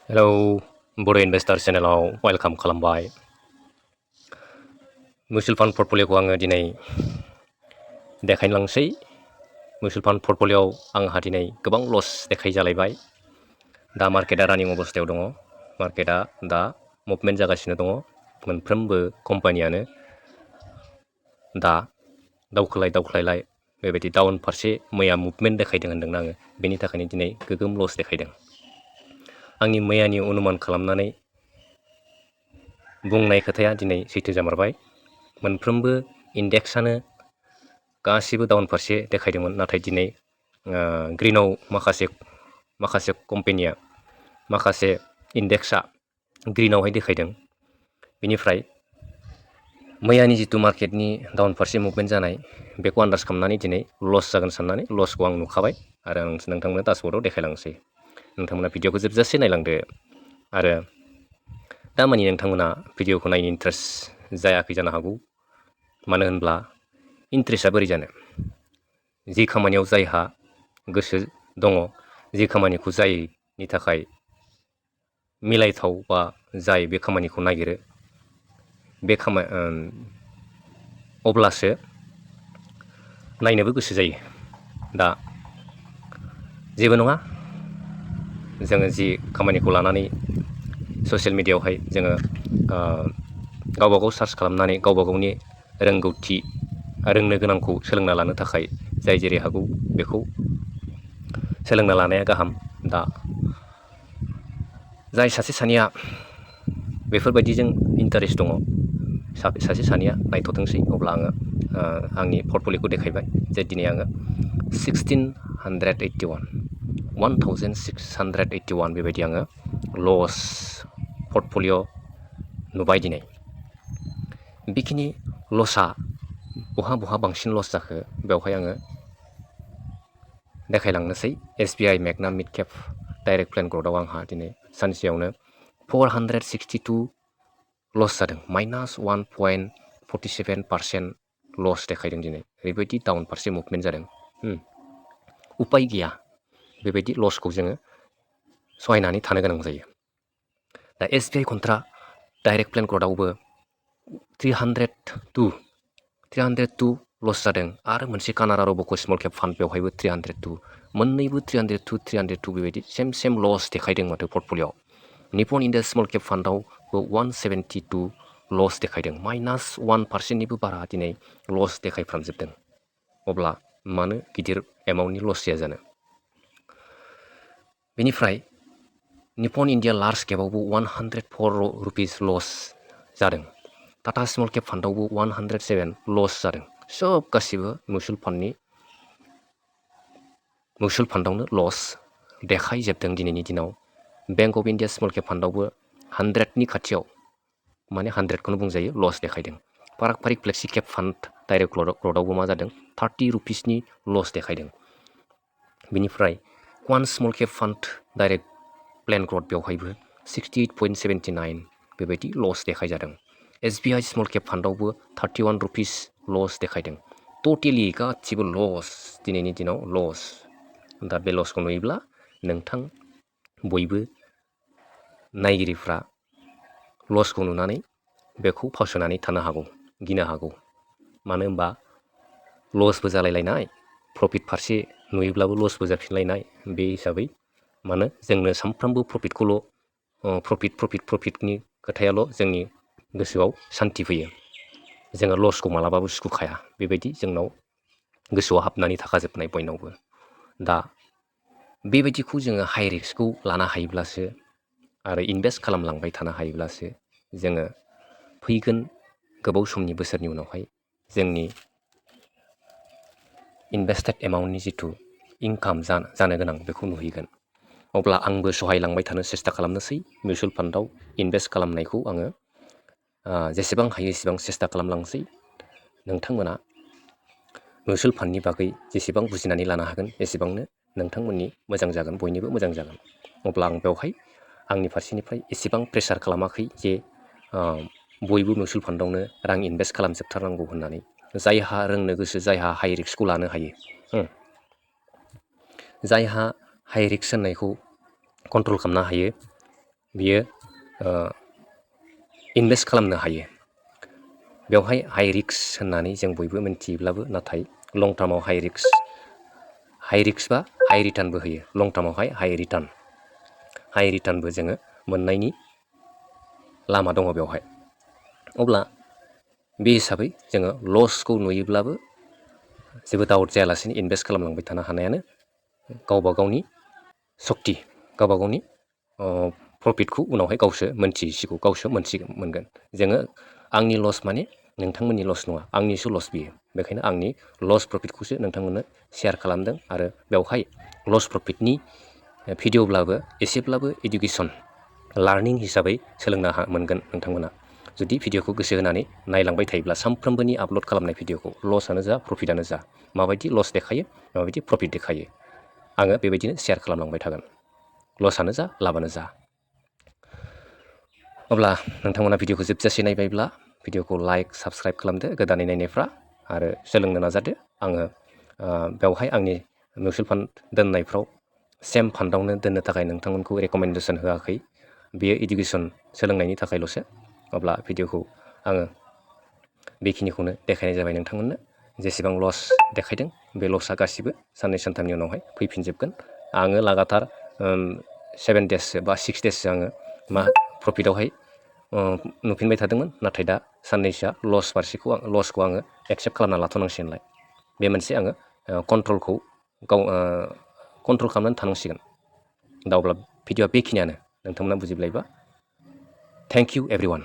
Hello, Bodo Investor channelaव welcome खालामबाय। मिउचुअल fund पर्टफलिय'खौ आङो दिनै देखायलांसै। मिउचुअल फान्ड पर्टफलिय'आव आंहा दिनै गोबां लस देखायजालायबाय। दा मार्केटआ रानिं अबस्थायाव दङ। मार्केटआ दा मुभमेन्ट जागासिनो दङ। मोनफ्रोमबो कम्पानियानो दा दावख्लायलाय बेबायदि डाउन फारसे मैया मुभमेन्ट देखायदों होनदोंना आङो। बेनि थाखायनो दिनै गोगोम लस देखायदों। आंनि मैयानि अनुमान खालामनानै बुंनाय खोथाया दिनै सैथो जामारबाय। मोनफ्रोमबो इन्डेक्सआनो गासिबो डाउन फारसे देखायदोंमोन, नाथाय दिनै ग्रिनाव माखासे कम्पेनिया माखासे इन्डेक्सआ ग्रिनावहाय देखायदों। बेनिफ्राय मैयानि जितु मार्केटनि डाउन फारसे मुभमेन्ट जानाय बेखौ आन्दाज खालामनानै दिनै लस जागोन साननानै लसखौ आं नुखाबाय आरो आं नोंथांनो डासबर्डआव देखायलांसै। नोंथांमोना भिडिअ'खौ जोबजासे नायलांदो आरो दामानि नोंथांमोना भिडिअ'खौ नायनो इन्ट्रेस्ट जायाखै जानो हागौ। मानो होनब्ला इन्ट्रेस्टआ बोरै जानो? जि खामानियाव जायहा गोसो दङ, जि खामानिखौ जायनि थाखाय मिलायथाव बा जाय बे खामानिखौ नागिरो अब्लासो नायनोबो गोसो जायो। दा जेबो नङा, जोङो जि खामानिखौ लानानै ससियेल मिडियायावहाय जोङो गावबा गाव सार्च खालामनानै गावबा गावनि रोंगौथि रोंनो गोनांखौ सोलोंना लानो थाखाय जाय जेरै हागौ बेखौ सोलोंना लानाया गाहाम। दा जाय सासे सानैया बेफोरबायदिजों इन्टारेस्ट दङ, सासे सानैया नायथ'थोंसै। अब्ला आङो आंनि पर्टफलिय'खौ देखायबाय जे दिनै आङो 1681 बेबायदि आङो लस पर्टफलिय' नुबाय दिनै। बेखिनि लसआ बहा बांसिन लस जाखो बेवहाय आङो देखायलांनोसै। SBI मेगना मिड केप डाइरेक्ट प्लेन ग्रथआव आंहा दिनै सानसेयावनो 462 लस जादों। -1.47% लस देखायदों दिनै। ओरैबायदि डाउन फारसे मुभमेन्ट जादों। उपाय गैया, बेबायदि लसखौ जोङो सहायनानै थानो गोनां जायो। दा SBI कन्ट्रा डाइरेक्ट प्लेन ग्रथआवबो 302 लस जादों आरो मोनसे कानाडा रब'को स्मल केप फान्ड बेवहायबो 302, मोननैबो 302 बेबायदि सेम लस देखायदों माथो पर्टफलिय'आव। निपन इन्डिया स्मल केप फान्डआवबो 172 लस देखायदों। -1%निबो बारा दिनै लस देखायफ्रामजोबदों। अब्ला मानो गिदिर एमाउन्टनि लस जाया जानो? बेनिफ्राय निपन इन्डिया लार्ज केपआवबो 104 रुपिस लस जादों। टाटा स्मल केप फान्डआवबो 107 लस जादों। सब गासिबो मिउचुअल फान्डआवनो लस देखायजोबदों दिनैनि दिनाव। Bank of India small cap फान्डआवबो 100नि खाथियाव, माने 100खौनो बुंजायो, लस देखायदों। Parag Parikh flexi cap fund direct ग्रथआवबो मा जादों? 30 रुपिसनि लस देखायदों। बिनिफ्राय Quant small cap fund direct plan growth बेवहायबो 68.79 बेबायदि लस देखायजादों। SBI स्मल केप फान्डआवबो 31 रुपिस लस देखायदों। टटेलि गासिबो लस, दिनैनि दिनाव लस। दा बे लसखौ नुयोब्ला नोंथां बयबो नायगिरिफ्रा लसखौ नुनानै बेखौ फावसायनानै थानो हागौ, गिनो हागौ। मानो होनबा लसबो जालायलायनाय, प्रफिट फारसे नुयोब्लाबो लसबो जाफिनलायनाय। बे हिसाबै मानो जोंनो सानफ्रामबो प्रफिटनि खोथायाल' जोंनि गोसोआव सान्थि फैयो। जोङो लसखौ मालाबाबो सुखुखाया, बेबायदि जोंनाव गोसोआव हाबनानै थाखाजोबनाय बयनावबो। दा बेबायदिखौ जोङो हाइ रिस्कखौ लानो हायोब्लासो आरो इनभेस्ट खालामलांबाय थानो हायोब्लासो जोङो फैगोन गोबाव समनि बोसोरनि उनावहाय जोंनि इनभेस्टेड एमाउन्टनि जिथु इनकाम जानो गोनां बेखौ नुहैगोन। अब्ला आंबो सहायलांबाय थानो सेस्था खालामनोसै। मिउचुअल फान्डआव इनभेस्ट खालामनायखौ आङो जेसेबां हायो एसेबां सेस्था खालामलांसै। नोंथांमोना मिउचुअल फान्डनि बागै जेसेबां बुजिनानै लानो हागोन एसेबांनो नोंथांमोननि मोजां जागोन, बयनिबो मोजां जागोन। अब्ला आं बेवहाय आंनि फारसेनिफ्राय एसेबां प्रेसार खालामाखै जे बयबो मिउचुअल फान्डआवनो रां इनभेस्ट खालामजोबथारनांगौ होननानै। जायहा रोंनो गोसो, जायहा हाइ रिस्कखौ लानो हायो, जायहा हाइ रिस्क होननायखौ कन्ट्रल खालामनो हायो, बियो इनभेस्ट खालामनो हायो। बेवहाय हाइ रिक्स होननानै जों बयबो मिन्थियोब्लाबो नाथाय लं टार्माव हाइ रिक्स बा हाइ रिटार्नबो होयो। लं टार्मावहाय हाइ रिटार्नबो जोङो मोननायनि लामा दङ बेवहाय। अब्ला बे हिसाबै जोङो लसखौ नुयोब्लाबो जेबो डाउट जायालासेनो इनभेस्ट खालामलांबाय थानो हानायानो गावबा गावनि सक्ति, गावबा गावनि प्रफिटखौ उनावहाय गावसो मोनथिसिगौ, गावसो मोनगोन। जोङो आंनि लस माने नोंथांमोननि लस नङा, आंनिसो लस बियो। बेखायनो आंनि लस प्रफिटखौसो नोंथांमोननो शेयार खालामदों आरो बेवहाय लस प्रफिटनि भिडिअब्लाबो एसेब्लाबो इडुकेसन लार्निं हिसाबै सोलोंनो मोनगोन नोंथांमोना। जुदि भिडिअखौ गोसो होनानै नायलांबाय थायोब्ला सानफ्रोमबोनि आपल'ड खालामनाय भिडिअखौ लसआनो जा प्रफिटआनो जा माबायदि लस देखायो माबायदि प्रफिट देखायो आङो बेबायदिनो शेयार खालामलांबाय थागोन, लसआनो जा लाबानो जा। अब्ला नोंथांमोना भिडिअखौ जोबजासे नायबायब्ला भिडिअखौ लाइक साबस्क्राइब खालामदो गोदानै नायनायफ्रा आरो सोलोंनो नाजादो। आङो बेवहाय आंनि मिउचुवेल फान्ड दोननायफ्राव सेम फान्डआवनो दोननो थाखाय नोंथांमोनखौ रेकमेन्डेसन होआखै, बेयो इडुकेसन सोलोंनायनि थाखायल'सो। अब्ला भिडिअखौ आङो बेखिनिखौनो देखायनाय जाबाय नोंथांमोननो। जेसेबां लस देखायदों बे लसआ गासिबो साननै सानथामनि उनावहाय फैफिनजोबगोन। आङो लागातार 7 डेससो बा 6 डेससो आङो प्रफिटआवहाय नुफिनबाय थादोंमोन, नाथाय दा साननैसोआ लसखौ आङो एक्सेप्ट खालामना लाथ'नांसिगोनलाय। बे मोनसे आङो कन्ट्रल खालामनानै थानांसिगोन। दा अब्ला भिडिअआ बेखिनियानो, नोंथांमोना बुजिबायबा थेंक इउ एभ्रिवान।